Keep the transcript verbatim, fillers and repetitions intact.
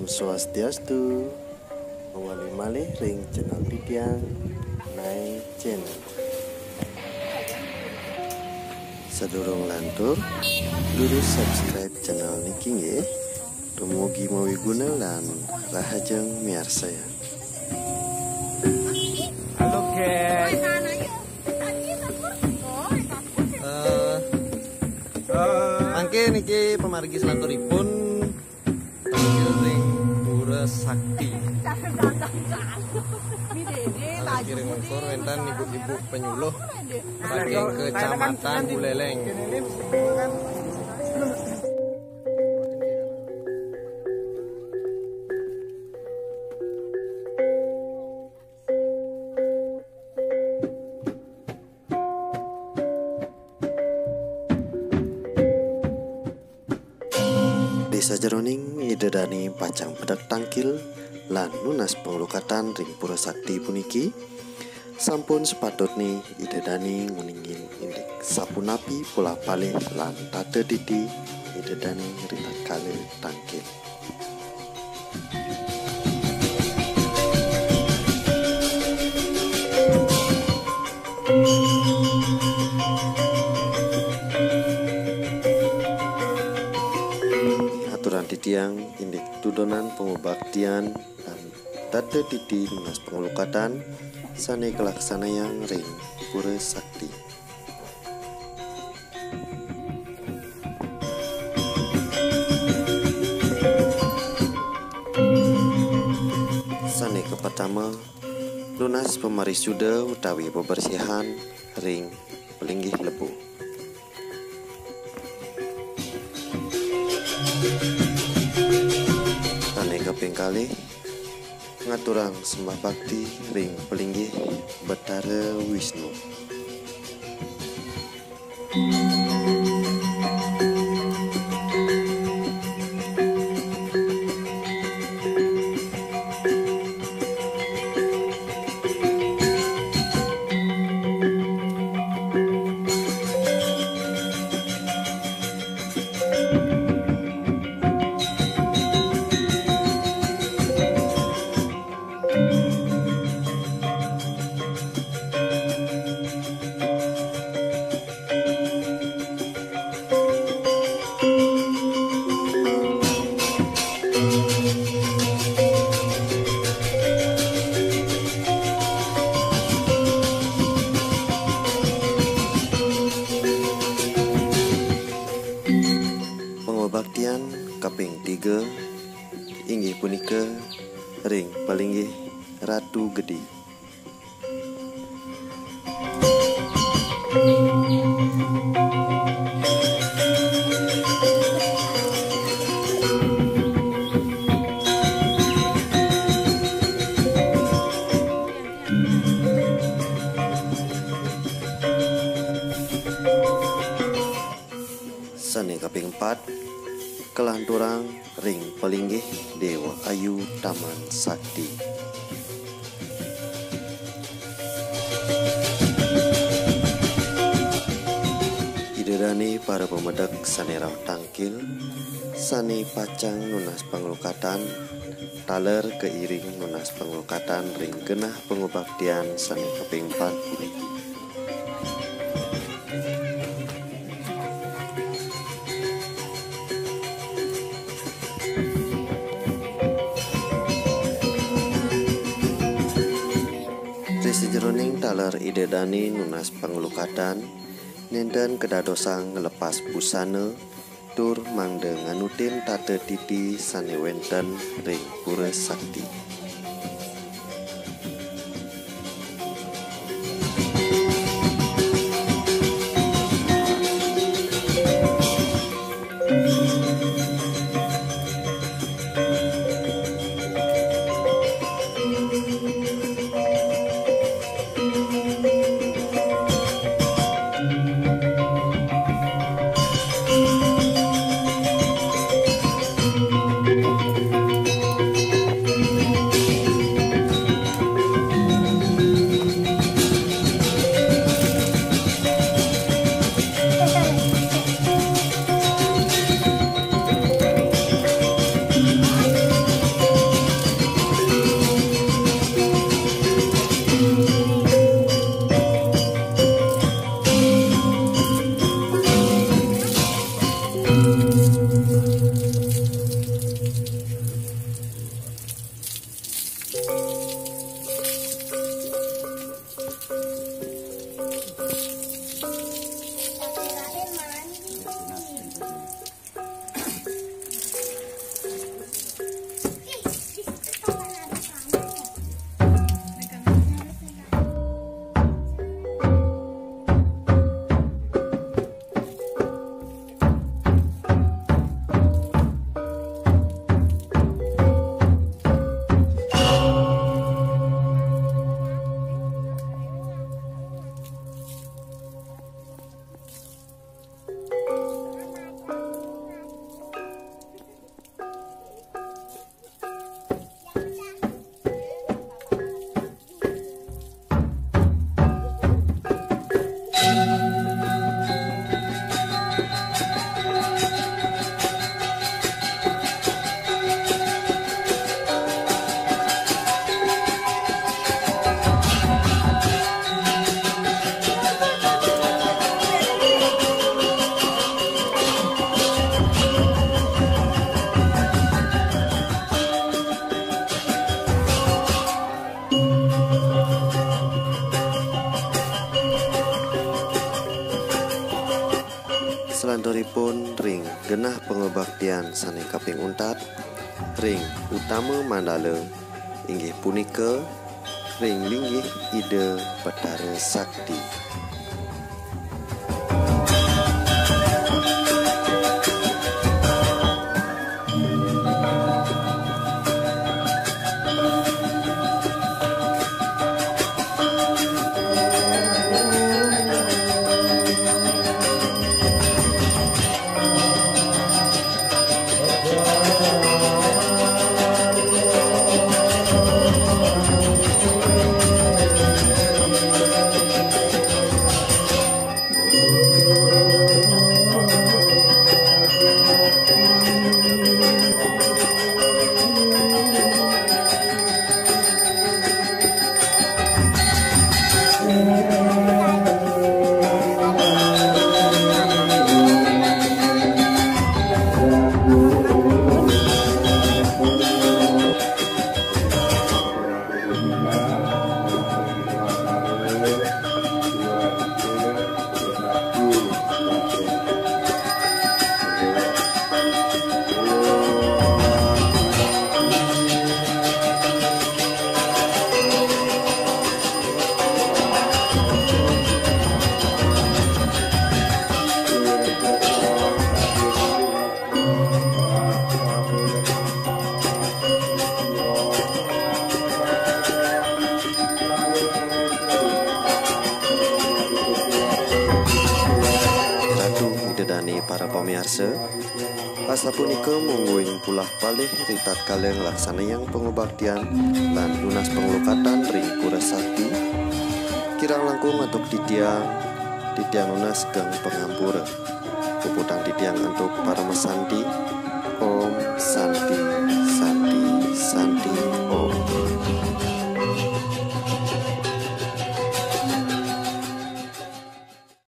Swastiastu. Mawali malih ring channel titiang, Nai Channel. Sadurung lantur, durus subscribe channel niki nggih. Dumugi mawiguna lan rahajeng miarsayang. Halo, guys. Eh, mangke niki pamargi selanturipun tampil ring Pura Sakti. Kiring unsur wénten ibu-ibu penyuluh saking Kecamatan Buleleng. Di sajeroning Ida dané pacang pedek tangkil lan nunas panglukatan ring Pura Sakti puniki, sampun sapatutné Ida dané nguningin indik sapunapi polah palih lan tata titi Ida dané ritatkala tangkil. Aturan titiang indik tudonan pangubaktian lan tata titi nunas panglukatan sané kalaksanayang ring Pura Sakti. Sané kapertama, nunas pamarisuda utawi bebersihan ring palinggih lebu. Sané kaping kalih, ngaturang sembah bakti ring palinggih Betara Wisnu. Pangubaktian kaping tiga inggih punika ring palinggih Ratu Gedi. Sané kaping pat, kalanturang ring palinggih Déwa Ayu Taman Sakti. Ida dané para pamedek sané rauh tangkil, sané pacang nunas panglukatan, taler kairing nunas panglukatan ring genah pangubaktian sané kaping pat puniki. Ri sajeroning taler Ida dané nunas panglukatan, nénten kadadosang nglepas busana, tur mangda nganutin tata titi sané wénten ring Pura Sakti. Genah pangubaktian sane kaping untat ring utama mandala inggih punika ring linggih Ida Betara Sakti. Ratu Ida Dane, para pamiarsa, asapunika mungguing pulah palih ri tatkala nglaksanayang pangubaktian lan nunas panglukatan ring Pura Sakti. Kirang langkung antuk titiang, titiang nunas geng pangampura. Puputang titiang antuk paramasanti. Om Santi Santi.